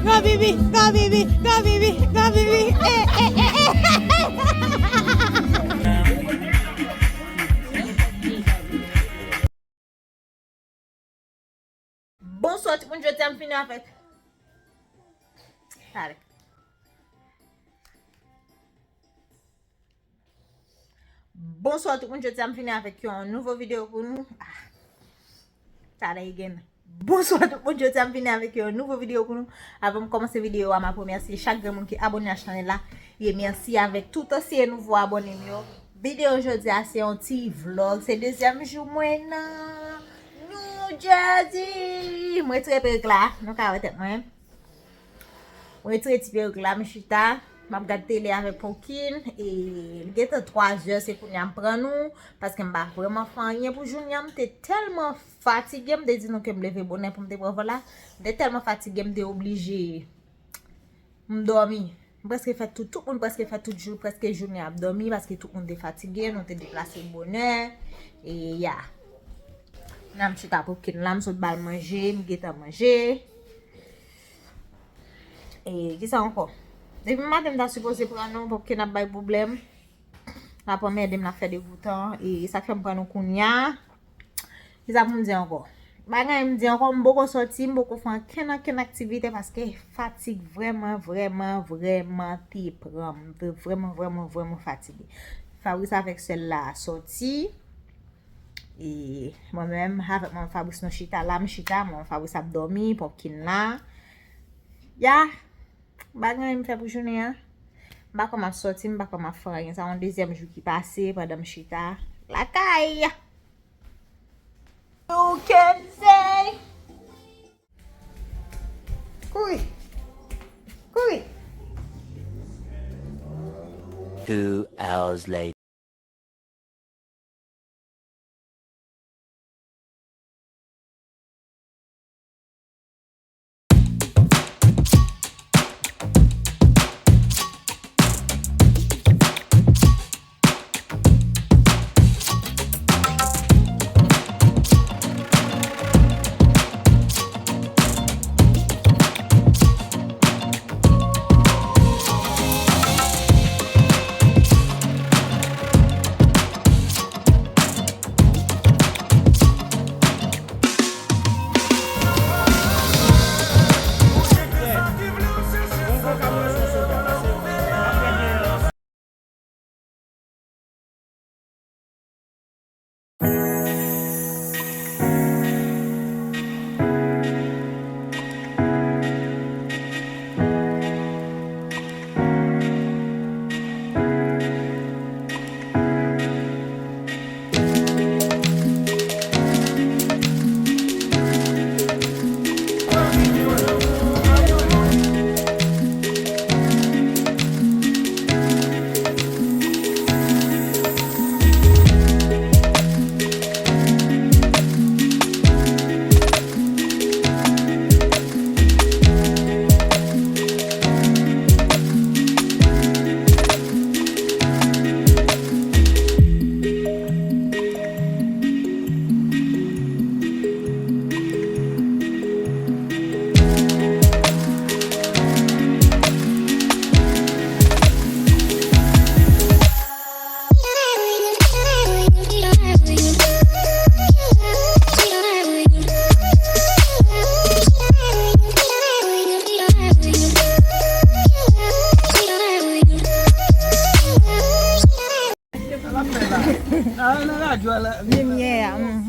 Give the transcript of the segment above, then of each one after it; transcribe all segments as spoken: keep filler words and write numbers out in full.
Granbibi, granbibi, granbibi, granbibi, eh, eh, eh, eh. Bonswa tout moun, jodi a m vini avèk. Talè. Bonswa tout moun, jodi a m vini avèk yon nouvo videyo pou nou. Ah. Talè again. Bonswa tout moun, jodi a m vini avèk yon nouvo videyo pou nou. Avan m kòmanse videyo a, m ap remèsye chak grenn moun ki abòne a chanèl la. E mèsi avèk tout ansyen e nouvo abòne m yo. Videyo jodi a se yon ti vlog. Se dezyèm jou mwen nan New Jersey. Mwen retire perik la. Nou ka wè tèt mwen. Mwen retire ti perik la, m chita. M ap gad tele avèk Ponkin. E li gentan twa zè, se kounye a m pran nou. Paske m pa vrèman fè anyen pou jounen an. M te tèlman fatige, m te di nou ke m leve bonè pou m te pran vòl la. M te tèlman fatige, m te oblije m dòmi. M prèske fè tout, tout moun prèske fè tout jou, prèske jounen ap dòmi, paske tout moun te fatige, nou te deplase bonè. E ya. Nan m chita Ponkin la, m sot ba l manje, m gentan manje. E kisa ankò? Depi maten m ta sipoze pran nou, Ponkin ap bay pwoblèm. L ap anmède m, l ap fè degoutan. E sa k fè m pran nou kounye a. Kisa pou m di ankò? Bagay m di ankò, m poko sòti, m poko fè ankenn, ankenn aktivite paske fatig vrèman, vrèman, vrèman te pran m. M te vrèman, vrèman, vrèman fatige. Fabrice avèk sè l la sòti. E mwen menm, avèk manman Fabrice nou chita la, m chita, manman Fabrice ap dòmi, Ponkin la. Ya, bagay m fè pou jounen an. M pa kwè m ap sòti, m pa kwè m ap fè anyen. Sa yon dezyèm jou ki pase pandan m chita lakay. You can say. Kouri. Kouri. Two hours later. Limyè a, mhm.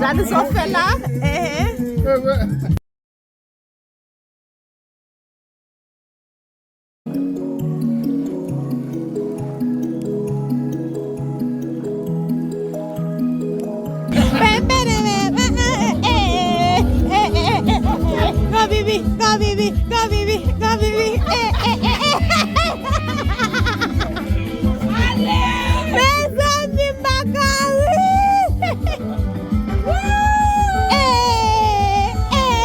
Gade sa w fè la. Eh, eh. Go, Bibi, go, Bibi, go, Bibi, go, Bibi. Eh, eh, eh, eh. Mezanmi, m pa ka ri. Eh, eh, eh.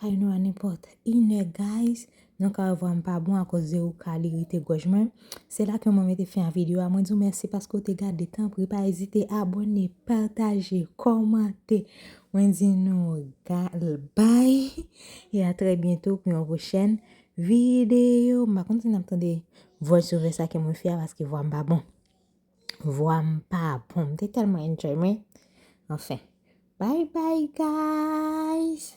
Kay nou a nenpòt inè, guys. Nou ka wè vwa m pa bon akoz de ou ka li irite gòj mwen. Se la ke mwen mete fen a videyo a. Mwen di w mèsi paske w te gade. Tanpri, pa ezite abòne, pataje, kòmante. Mwen di nou ga- bye. E a trè byento pou yon pwochèn videyo. M pa konn si n ap tande voice over sa ke mwen fè a paske vwa m pa bon. Vwa m pa bon. M te tèlman enjoy mwen. Anfen. Bye bye, guys.